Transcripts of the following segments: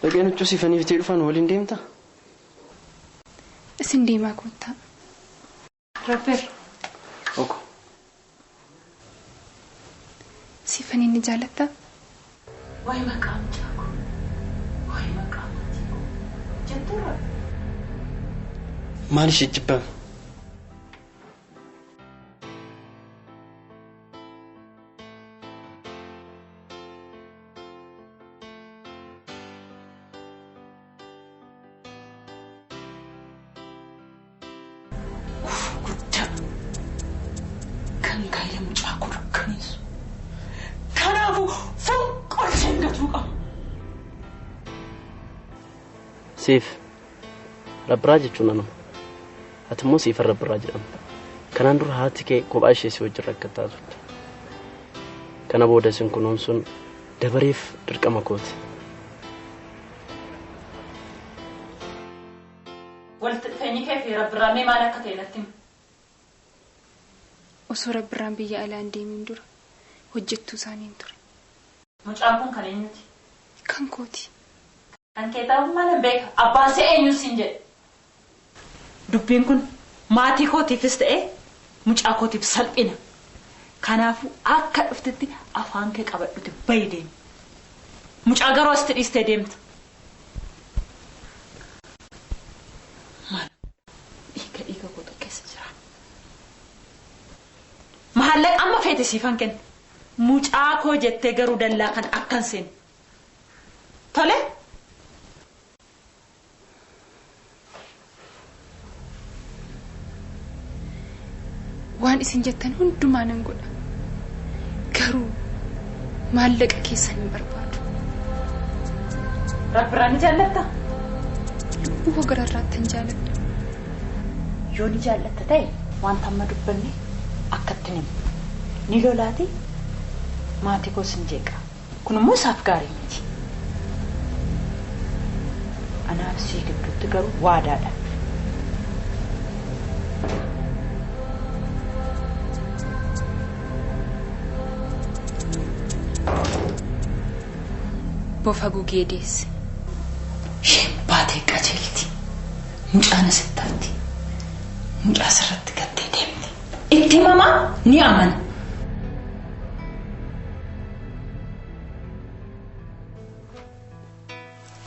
Dhaqeen huccuu siifanii bitee dhufan waliin deemtaa? Isin deemaa koottaa. Rabbir. Oko. Siifanii ni jaalattaa? Waa'ee maqaa mucaa koo. Waa'ee maqaa maatii koo. Jettuurra. Maal ishee jibbame? Gufuu guddaa kan gaa'ela mucaa koo dukkaneessu. Kanaafuu fonqolcheen gatuu qaba. Siif Rabbiraa jechuun anuma. Ati immoo siifan Rabbiraa jedhamta. Kanaan dura haati kee kophaa ishee si wajjin rakkataa turte. Kana booda isin kunuunsuun dabareef dirqama kooti. Walitti dhufeenyi kee fi Rabbirraa mee maal akka ta'e natti himi. Osoo Rabbirraan biyya alaa hin deemin dura hojjettuu isaaniin ture. Mucaan kun kan eenyuti? Kan kooti. Kan kee ta'uu malan beeka. Abbaan see eenyu siin jedhe. Dubbiin kun maatii kootiifis ta'e mucaa kootiif salphina. Kanaafuu akka dhuftetti afaan kee qabadhuti bayi deemi. Mucaa garuu asitti dhiistee deemta. Maal dhiiga dhiiga kootu keessa jira. Maallaqa amma feete siifan kenna. Mucaa koo jettee garuu dallaa kana akkan seenu. Tole? Waan isin jettan hundumaa nan godha. Garuu maallaqa keessan hin barbaadu. Rabbirraa ni jaallatta? Lubbuu koo gararraatti hin jaaladha. Yoo ni jaallatta ta'e wanta amma dubbanne akkatti himu. Ni lolaati maatii koos hin jeeqa. Kun immoo isaaf gaarii miti. Anaaf sii gidduutti garuu waadaadha. Bofa gugee deesse. Isheen baatee qajeelti. Mucaan asitti hafti. Mucaa asirratti gattee deemti. Itti himamaa ni amana.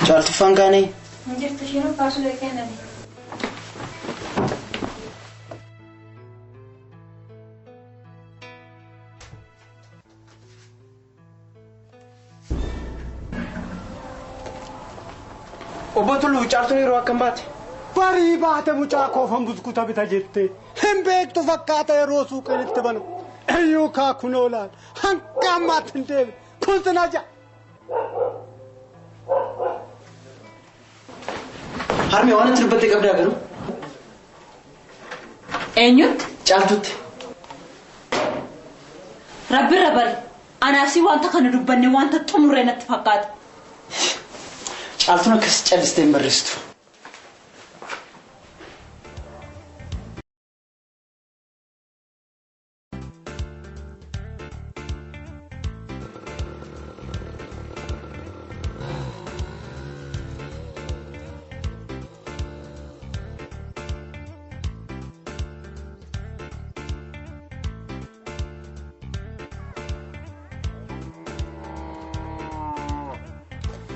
Caaltuffaan kaanee? Hin jirtu isheen baasuu dhaqee nani. Obbo Tulluu Caaltuun yeroo akkam baate? Barii baate mucaa koofan buskuta bita jettee hin beektu fakkaata yeroo suuqiin itti banu. Iyyuu kaa kunoo laal hanga ammaatti hin deebiin kun sin aja. Harmee waan itti dubbatte qabdaa garuu? Eenyutti? Caaltutti. Rabbirra bari. Anaaf si wanta kana dubbanne wanta xumurre natti fakkaata. Caaltuun akkas callistee hin barreessitu.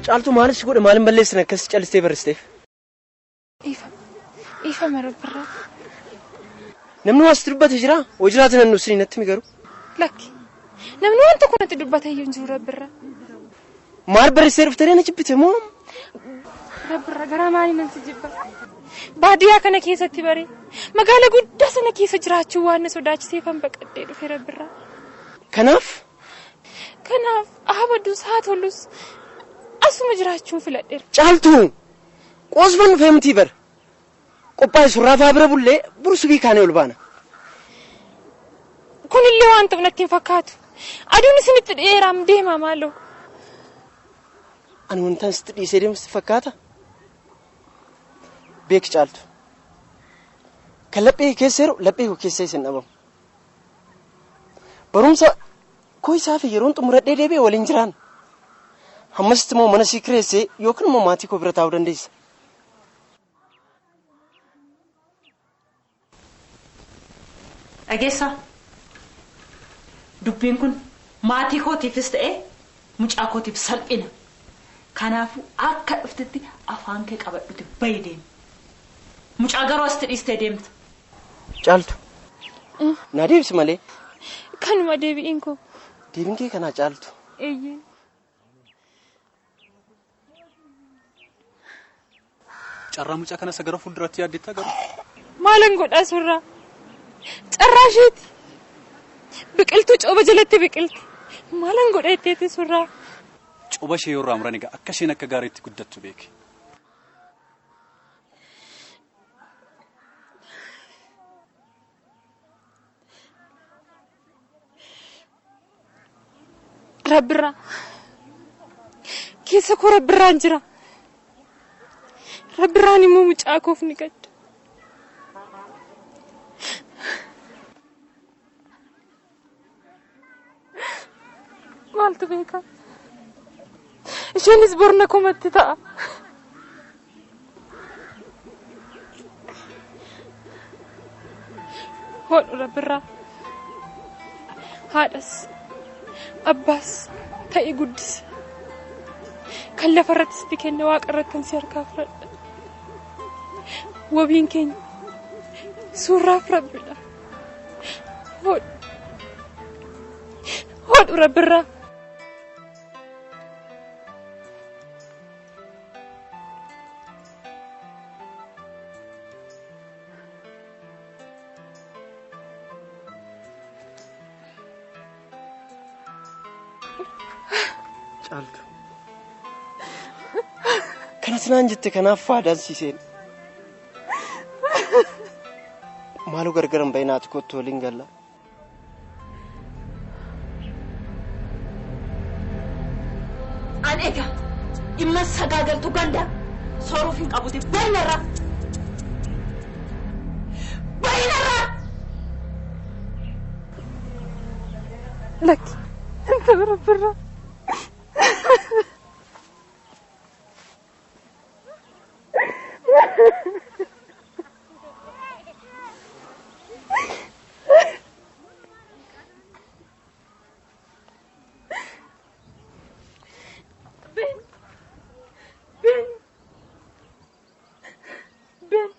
Caaltuu maalis godhe maalin balleessine akkas callistee barreessiteef? Dhiifama. Dhiifama Rabbirraa. Namni waa sitti dubbate jiraa? Hoo jiraate nan ibsinii natti himi garuu. Lakki. Namni waan tokko natti dubbate iyyuu hin jiru Rabbirraa. Maal barreessee dhuftee na jibbite moo? Rabbirraa garaa maalii nan si jibba? Baadiyyaa kana keessatti bare magaala guddaa sana keessa jiraachuu waan na sodaachiseefan baqadhee dhufe Rabbirraa. Kanaaf? Kanaaf haa badus haa tolus asuma jiraachuun filadheera. Caaltuu! Qoosfan dhufee mitii bara. Qophaa'e surraa fa'aa bira bullee bursubii kaanee ol baana. Kunillee waan ta'u natti hin fakkaatu. Aduun isinitti dheeraam deemaa maaloo. Ani wantaan sitti dhiisee deemu sitti fakkaata? Beeki Caaltu. Kan laphee kee keessa jiru laphee koo keessa isin dhabamu. Barumsa koo isaa fi yeroon xumuradhee deebi'e waliin jiraan. Hammasitti immoo mana sii kireessee yookiin immoo maatii koo bira taa'uu dandeessa. Dhageessaa, dubbiin kun maatii kootiifis ta'e mucaa kootiif salphina. Kanaafuu akka dhuftetti afaan kee qabadhuti bahi deemi. Mucaa garuu asitti dhiistee deemta. Caaltu. Na deebisi malee. Kanuma deebi'iin koo. Deebiin kee kanaa caaltu. Eeyyee. Carraa mucaa kana isa gara fuulduratti yaaddeetta garuu. Maalan godhaa surraa? Carraa isheeti. Biqiltuu cooba jalatti biqilti. Maalan godha jetteeti surraa? Cooba ishee yoo irraa muran egaa akka isheen akka gaariitti guddattu beeki. Rabbirraa. Keessa koo rabbirraan jira. Rabbirraan immoo mucaa koof ni gadda. Maaltu beeka? Isheenis borna komatti ta'a. Hodhu rabbirraa. Haadhas, abbaas ta'i guddise. Kan lafarratti sitti kenne waaqa irratti si harkaa fudhadha. Wabiin keenya suurraaf rabbidha. Hodhu. Hodhu rabbirraa. Caaltu. Kanas naan jette kanaaf faadaan si seene. Maaloo gargar hin bahin haati kottu waliin galla. An egaa dhimma sagaagaltuu ganda sooruuf hin qabuti bahinarraa. Bahinarraa! Lakki inta rabbirraa. Ben. Ben. Ben.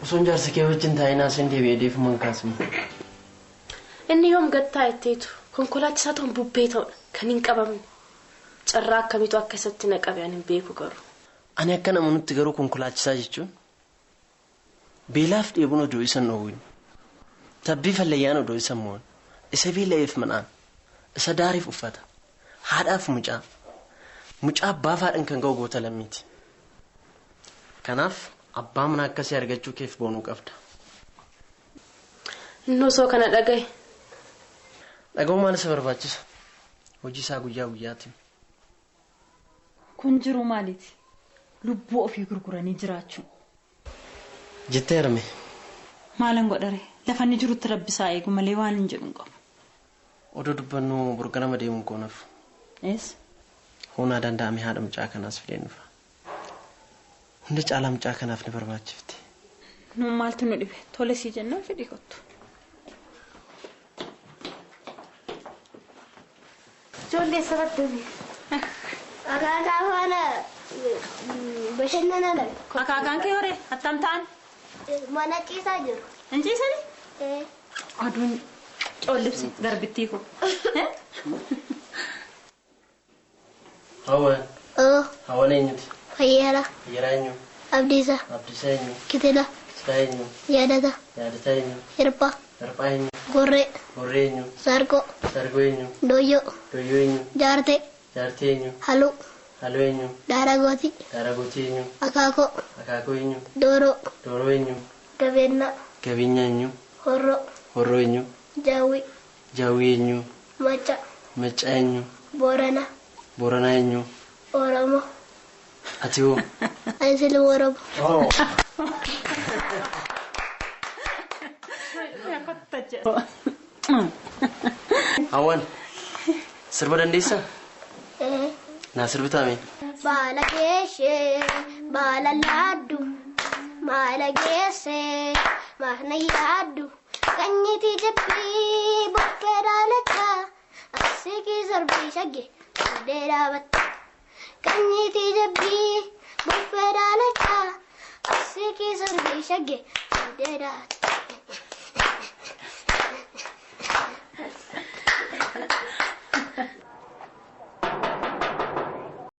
Osoon jaarsa kee wajjin taa'ee naaseen deebi'ee deefuman kaasuma. Inni yoom gad taa'etteetu konkolaachisaa ta'uun bubbee ta'uudha kan hin qabamne. Carraa akkamiitu akka isatti na qabe ani hin beeku garuu. Ani akka namoonni garuu konkolaachisaa jechuun beelaaf dheebuun odoo isa dhoowwin tabbii fallayyaan odoo isa mo'an isa beela'eef manaan isa daariif uffata haadhaaf mucaa mucaa abbaa faadhaan kan ga'u goota lammiiti. Kanaaf abbaa mana akkasii argachuu keef boonuu qabda. Inni osoo kana dhagaye. Dhaga'uu maal isa barbaachisa? Hojii isaa guyyaa guyyaatiin. Kun jiru maaliiti? Lubbuu ofii gurguranii jiraachuu. Jettee harme. Maalan godhare lafa inni jirutti rabbisaa eegu malee waan hin jedhu hin qabu. Odoo dubbannu burganama deemuun koonaaf. Eessa? Hoonaa danda'ame haadha mucaa kanaas fideen dhufa. Hunda caalaa mucaa kanaaf ni barbaachifti. Nuun maaltu nu dhibe? Tole sii jennaan fedhii kottu. Ijoollee sabatti akaakaa faana bashannanaa dha. Akaakaan kee horee attam ta'an? Mana ciisaa jiru. Hin ciisanii? Aduun coollibsi garbittii koo. Hawwan. Hawwan eenyuti? Fayyeera. Fayyeeraa eenyu? Abdiisaa. Abdiisaa eenyu? Kitila. Kitilaa eenyu? Yaadata. Yaadataa eenyu? Hirphaa. Hirphaa eenyu? Gorree. Gorree eenyu? Sargoo. Sargoo eenyu? Dooyyoo. Dooyyoo eenyu? Jaartee. Jaartee eenyu? Haluu. Haluu eenyu? Daaragootii. Daaragootii eenyu? Akaakoo. Akaakoo eenyu? Dooroo. Dooroo eenyu? Gabeennaa. Gabeenyaa eenyu? Horroo. Horroo eenyu? Jaawwii. Jaawwii eenyu? Macca. Macca eenyu? Boorana. Booranaa eenyu? Oromoo. Ati hoo? Ani sirba Oromoo. Hawwan sirba dandeessaa? Naa sirbitaa mee? Baala geeshee baala laaddu maala geessee maana yaaddu qanyitii jabbii bukkee dhaalachaa asikii sarbii shagge fuudhee dhaabatta. Qanyitii jabbii bukkee dhaalachaa asikii sarbii shagge fuudhee dhaabatta.